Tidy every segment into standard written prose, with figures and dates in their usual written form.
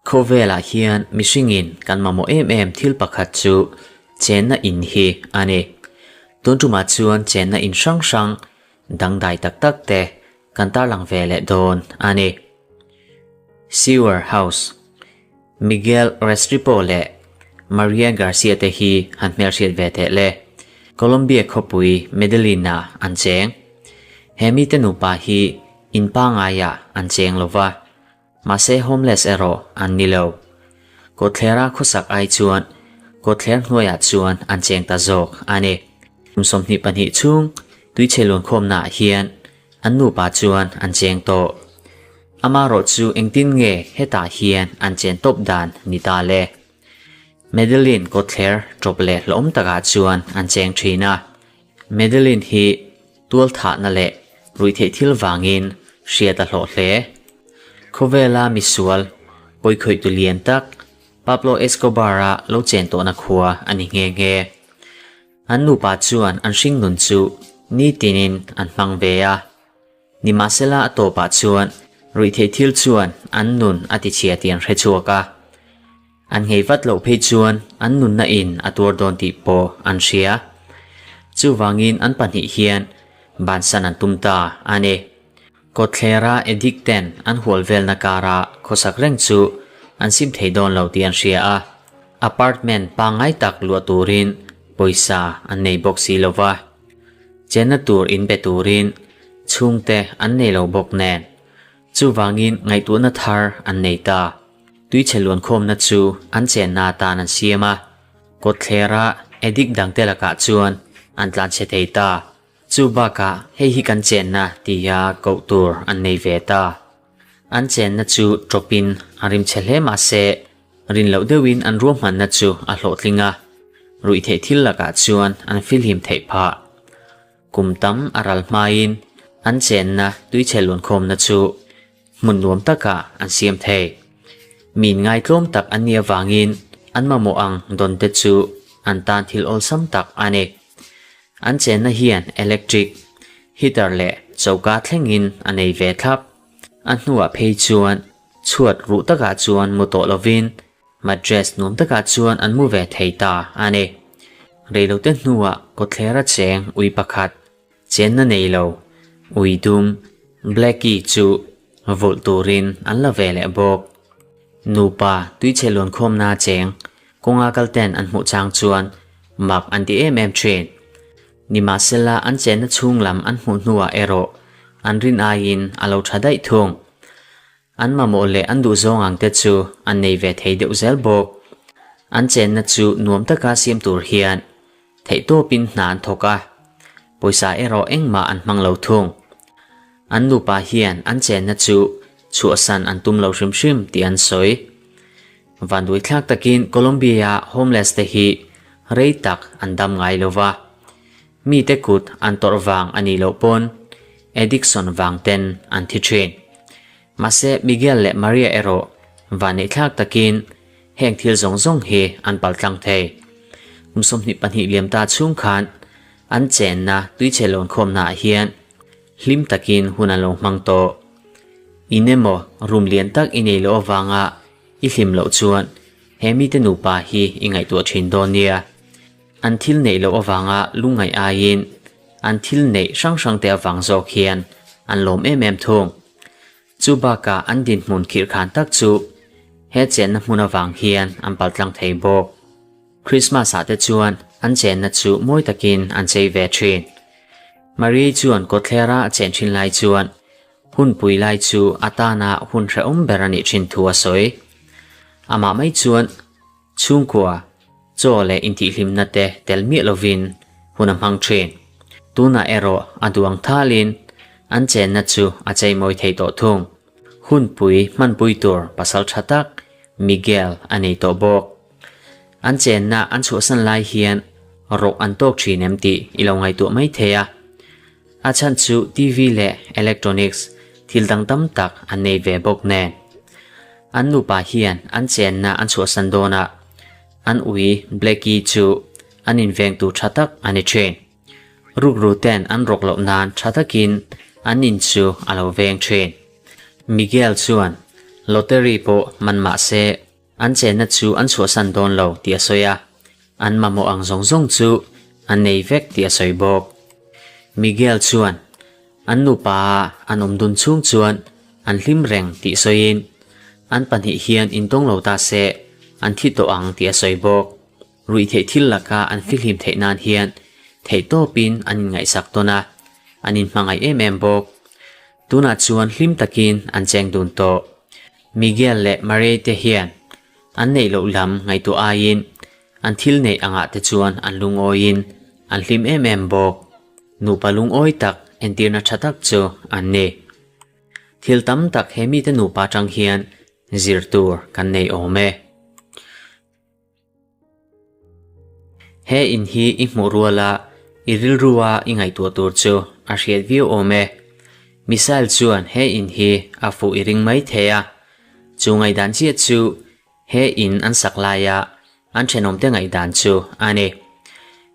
Khawvelah hian mihringin kan mamawh em em thil pakhat chu chenna in hi a ni. Tun tumah chuan chenna in hrang hrang dangdai tak tak te kan tarlang ve leh dawn a ni. Sewer House, Miguel Restrepo leh Maria Garcia te hi han hmelhriat ve teh le. Colombia khawpui Medellin-ah an cheng. He mite nupa hi in pangaiah an cheng lo va. Mahse homeless erawh an ni lo. Kawthlera khawsak ai chuan kawtthler hnuaiah chuan an cheng ta zawk a ni. Kum 22 chhung tuichhe luankhawmnaah hian an nupa chuan an cheng tawh. Amaherawh chu engtin nge hetah hian an chen tawp dan ni ta le? Medellin kawtthler ṭawp leh hlawm takah chuan an cheng ṭhin a. Medellin hi tualthahna leh ruihtheih thil vangin hriat a hlawh hle. Khawvela misual pawikhawihtu lian tak Pablo Escobar-a lo chen tawhna khua a ni nghe nghe. An nupa chuan an hringnun chu nitinin an hmang ve a. Nimahsela a tawpah chuan ruihtheih thil chuan an nun a tichhia tih an hre chhuak a. An nghei vat loh phei chuan an nunna in a tuar dawn tih pawh an hria. Chuvangin an pahnih hian bansan an tum ta a ni. Kawtthlera addict ten an hual velna kara khawsak reng chu an sim thei dawn lo tih an hria a. Apartment pangngai tak luah turin pawisa an nei bawk si lo va. Chenna tur in pe turin chhungte an nei lo bawk nen. Chuvangin ngaihtuahna thar an nei ta. Tuichhe luankhawmna chu an chenna atan an siam a, kawtthlera addict dangte lakah chuan an tlanchhe thei ta. Chu bakah hei hi kan chenna tia koh tur an nei ve ta. An chenna chu tawpin a rimchhe hle mahse rin loh deuhin an ruahmanna chu a hlawhtling a, ruihtheih thil lakah chuan an filhim theih phah. Kum tam a ral hmain an chenna tuichhe luankhawmna chu hmun nuam takah an siam thei. Min ngaitlawm tak an nih avangin an mamawh ang dawn te chu an tan thil awlsam tak a ni. An chenna hian electric, heater leh choka thlengin a nei ve thlap. A hnuah phei chuan chhuat ruh takah chuan mu tawh lovin Mattress nuam takah chuan an mu ve thei ta a ni. Reilote hnuah kawthlera cheng ui pakhat chenna nei lo ui dum Blackie chu vulh turin an la ve leh bawk. Nupa tuichhe luankhawmna cheng kawnga kalten an hmuh chang chuan mak an ti em em thin. Nimahsela an chenna chhung lam an hmuh hnuah erawh an rin aiin a lo tha daih thung. An mamawh leh an duhzawng ang te chu an nei ve thei deuh zel bawk. An chenna chu nuam taka siam tur hian theihtawpin hna an thawk a, pawisa erawh engmah an hmang lo thung. An nupa hian an chenna chu chhuahsan an tum lo hrim hrim tih an sawi. Vanduaithlak takin Colombia-a homeless te hi rei tak an dam ngai lo va, mite kut an tawrh vang a nih loh pawn addiction vang ten an thi thin. Mahse Miguel leh Maria erawh vanneihthlak takin heng thil zawng zawng hi an paltlang thei. Kum 22 liam ta chhung khan an chenna tuichhe lawnkhawmna ah hian hlim takin hun an lo hmang tawh. In emaw room lian tak i nei loh avanga i hlim loh chuan he mite nupa hi i ngaihtuah thin dawn nia. An thil neih loh avanga lungngaih aiin an thil neih hrang hrangte avang zawk hian an lawm em em thung. Chu bakah an dinhmun khirhkhan tak chu he chenna hmun avang hian an paltlang thei bawk. Christmas ah te chuan an chenna chu mawi takin an chei ve thin. Marie chuan kawtthlera a chen thin lai chuan hunpui lai chu a tana hun hrehawm ber a nih thin thu a sawi. Amah mai chuan Chhungkua, chaw leh intihhlimna te tel miah lovin hun a hmang thin. Tunah erawh a duang thalin an chenna chu a cheimawi thei tawh thung. Hunpui hmanpui tur pasal tha tak Miguel a nei tawh bawk. An chenna an chhuahsan lai hian rawk an tawk thin em tih i lo ngaihtuah mai thei a. A chhan chu TV leh electronics thil dang tam tak an nei ve bawk nen. An nupa hian an chenna an chhuahsan dawn a, an ui Blackie chu an invengtu tha tak a ni thin. Rukru ten an rawk loh nan tha takin an in chu a lo veng thin. Miguel chuan. Lottery pawh man mah se an chenna chu an chhuahsan dawn lo tih a sawi a, an mamawh ang zawng zawng chu an nei vek tih a sawi bawk. Miguel chuan an nupa a an awm dun chhung chuan an hlim reng tih sawiin an pahnih hian intawng lo ta se an thi tawh ang tih a sawi bawk. Ruihtheih thil laka an fihlim theih nan hian theihtawpin an inngaihsak tawn a, an inhmangaih em em bawk. Tunah chuan hlim takin an cheng dun tawh. Miguel leh Marie te hian an neih loh lam ngaihtuah aiin an thil neih angah te chuan an lungawiin an hlim em em bawk. Nupa lungawi tak entirna tha tak chu an ni. Thil tam tak he mite nupa atang hian zir tur kan nei awm e. He in hi i hmuh ruala i rilrua i ngaihtuah tur chu a hriat viau awm e. Missile chuan he in hi a fuh i ring mai thei a. Chu ngaihdan chiah chu he in an sak laia an thenawmte ngaihdan chu a ni.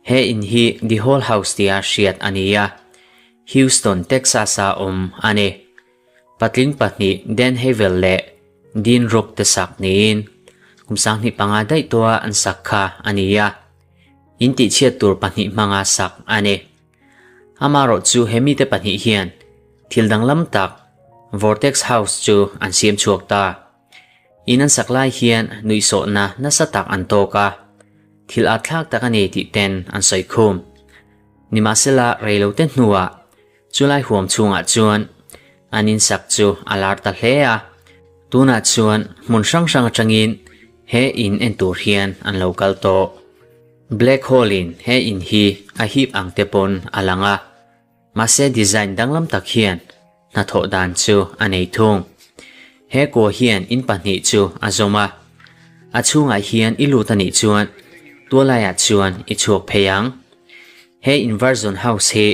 He in hi The Hall House tia hriat a ni a, Houston, Texas-a awm a ni. Patling pahnih Dan Havel leh Dean Rook te sak niin kum 50 daih tawha an sak kha a ni a, in tihchhiat tur pahnih hmanga sak a ni. Amaherawh chu he mite pahnih hian thil danglam tak Vortex House chu an siam chhuak ta. In an sak lai hian nuihsawhna nasa tak an tawk a, thil atthlak tak a ni tih ten an sawi khum. Nimahsela reilote hnuah Chulai huam chhungah chuan an insak chu a lar ta hle a, tunah chuan hmun hrang hrang atangin he in en tur hian an lo kal tawh. Black hole in he in hi a hip ang te pawn a lang a, mahse design danglam tak hian hnathawh dan chu a nei thung. He kua hian in pahnih chu a zawm a, a chhungah hian i lut a nih chuan tualaiah chuan i chhuak phei ang. He inversion house hi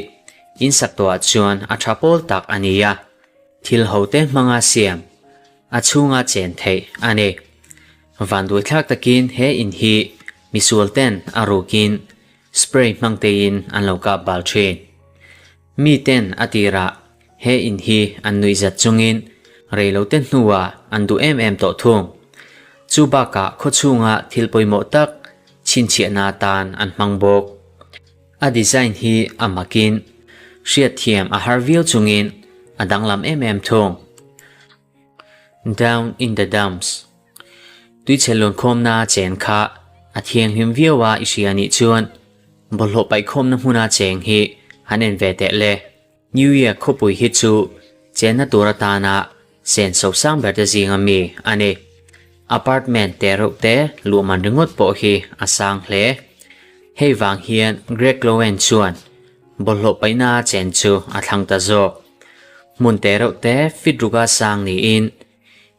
in sak tawhah chuan a tha pawl tak a ni a, thil hote hmanga siam a chhunga chen theih a ni. Vanduaithlak takin he in hi misual ten a rukin spray hmang tein an lo kap bal thin. Mi ten a tirah he in hi an nuihzat chungin reilote hnuah an duh em em tawh thung. Chu bakah khawchhunga thil pawimawh tak chhinchhiahna atan an hmang bawk. A design hi a makin hriatthiam a har viau chungin a danglam em em thung. Down in the dumps Tuichhe luankhawmna chen kha a thianghlim viau a i hria nih chuan bawlhhlawh paihkhawmna hmuna cheng hi han en ve teh le. New York khawpui hi chu chenna tur atana sen sosang ber te zinga mi a ni. Apartment te reuh te luhman ringawt pawh hi a sang hle. Hei vang hian Greg Lowen chuan bawlhhlawh paihna chen chu a thlang ta zawk. Hmun te reuh te fit ruka sang niin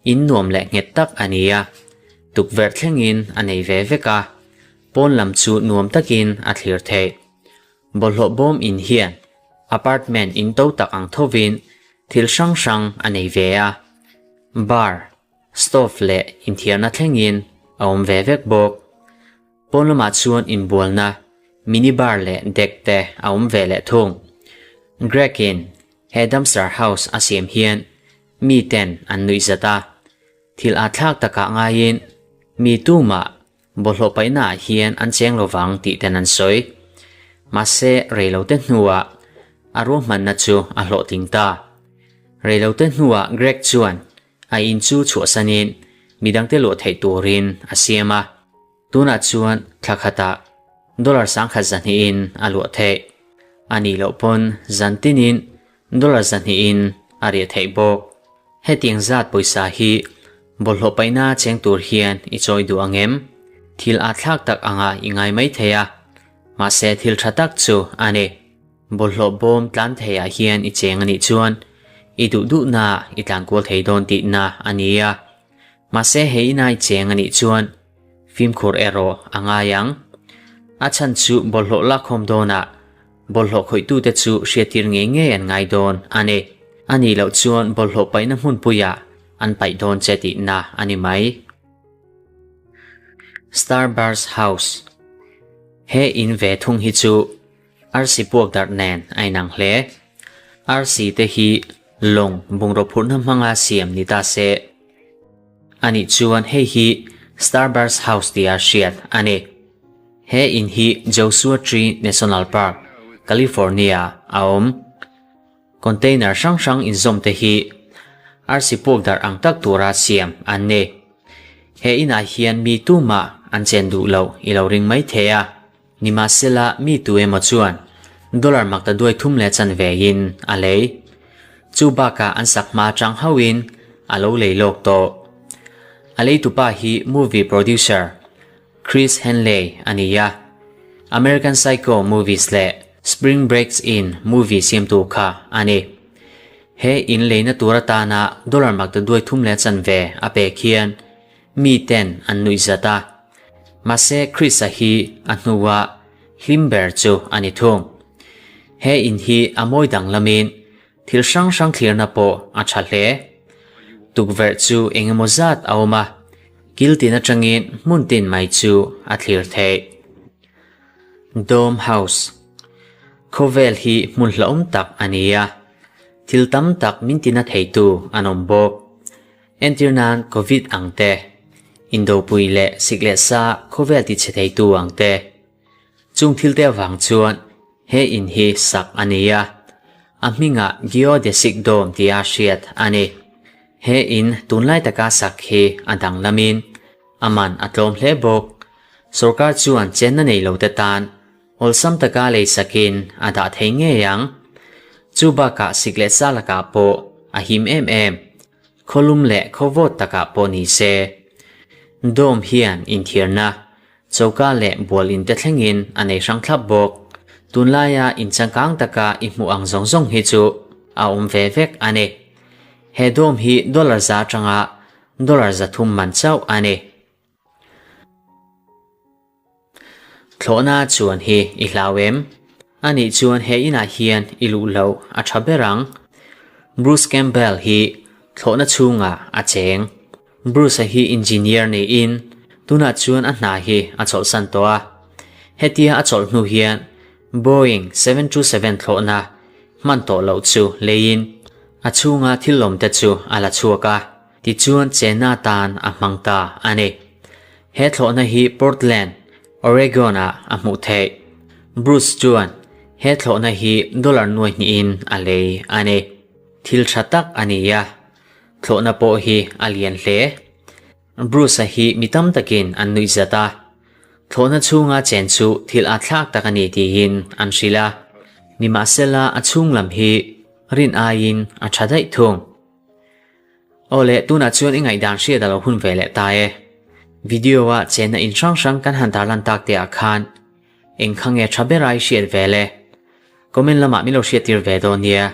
in nuam leh nghet tak a ni a, tukverh thlengin a nei ve vek a, pawn lam chu nuam takin a thlir theih. Bawlhhlawh bawm in hian apartment in to tak ang thovin thil hrang hrang a nei ve a, bar, stove leh inthiarna thlengin a awm ve vek bawk. Pawn lamah chuan inbualna, mini bar leh deck te a awm ve leh thung. Greg in he dumpster house a siam hian mi ten an nuihzat a, thil atthlak takah ngaiin mi tumah Bawlhhlawh paihnaah hian an cheng lo vang tih ten an sawi. Mahse, reilote hnuah a ruahmanna chu a hlawhtling ta. Reilote hnuah Greg chuan a in chu chhuahsanin midangte luah theih turin a siam a. Tunah chuan thla khatah dollar 10,000 zahnihin a luah theih. A nih loh pawn zan tinin dollar zahnihin a riah theih bawk. Hetiang zat pawisa hi bawlhhlawh paihna cheng tur hian i chawi duh ang em? Thil âtthlak tak anga i ngai mai thei a, mahse thil tha tak chu a ni. Bawlhhlawh bawm tlan theiah hian i cheng a nih chuan i duh duhna i tlan kual thei dawn tihna a ni a. Mahse he ina i cheng a nih chuan fimkhur erawh a ngai ang. A chhan chu bawlhhlawh lakkhawm dawnah Bawlhhlawh khawihtute chu hriattir ngei ngei an ngai dawn a ni. A nih loh chuan bawlhhlawh paihna hmunpuiah an paih dawn che tihna a ni mai. Starburst House He in ve thung hi chu arsi puak darh nen a inang hle. Arsi te hi lawng bungraw phurhna hmanga siam ni ta se. Anih chuan hei hi Starburst House tia hriat a ni. He in hi Joshua Tree National Park, California a awm. Container hrang hrang inzawm te hi arsi puk darh ang tak tura siam an ni. He inah hian mi tumah an chen duh loh i lo ring mai thei a, nimahsela mi tu emaw chuan dollar makta duai thum leh chanve in a lei. Chu bakah an sak hma atang hauhin a lo lei lawk tawh. A leitupa hi movie producer Chris Henley a ni a, American Psycho movies leh Spring Breaks In movie siamtu kha a ni. He in leina tur atana dollar makta duai thum leh chanve a pek hian mi ten an nuih zat a. Mahse Chris-a hi a hnua hlim ber chu a ni thung. He in hi a mawi danglamin Thil hrang hrang thlirna pawh a tha hle. Tukverh chu eng emaw zat a awm a, kil tin atangin hmun tin mai chu a thlir theih. Dome House Khawvel hi hmun hlauhawm tak a ni a, thil tam tak min tina theitu an awm bawk. Entir nan Covid ang te, indopui leh sik leh sa khawvel tichhe theitu ang te. Chung thilte avang chuan he in hi sak a ni a, a hmingah Geodesic Dome tia hriat a ni. He in tunlai taka sak hi a danglamin a man a tlawm hle bawk. Sorkar chuan chenna nei lote tan awlsam taka lei sakin a dah thei ngei ang. Chu bakah sik leh sa lakah pawh a him em em. Khawlum leh khawvawt takah pawh ni se. Dome hian inthiarna Choka leh bual in te thlengin a nei hrang thlap bawk. Tunlaia inchangkang taka i hmuh ang zawng zawng hi chu a awm ve vek a ni. He dome hi dollar za atanga dollar 300 man chauh a ni. Thlawhna chuan hi i hlau em? Anih chuan he inah hian i luh loh a tha ber ang. Bruce Campbell hi thlawhna chhungah a cheng. Bruce-a hi engineer niin tunah chuan a hna hi a chawlhsan tawh a. Hetia a chawlh hnu hian Boeing 727 thlawhna hman tawh loh chu leiin a chhunga thil lawmte chu a la chhuak a, tichuan chenna atan a hmang ta a ni. He thlawhna hi Portland, Oregon-ah a hmuh theih. Bruce chuan he thlawhna hi dollar nuai hnihin a lei a ni. Thil tha tak a ni a. Thlawhna pawh hi a lian hle. Bruce-a hi mi tam takin an nuih zat a. Thlawhna chhunga chen chu thil a thlak tak a ni tiin an hrilh a. Nimahsela a chhung lam hi rin aiin a tha daih thung. Aw le, tunah chuan i ngaihdan hriat a lo hun ve leh ta e. Video-a chenna in hrang hrang kan han tarlan tak te ah khan eng kha nge tha ber a i hriat ve le? Comment lamah min lo hriattir ve dawn nia.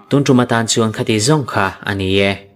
Tun tum atan chuan khati zawng kha a ni e.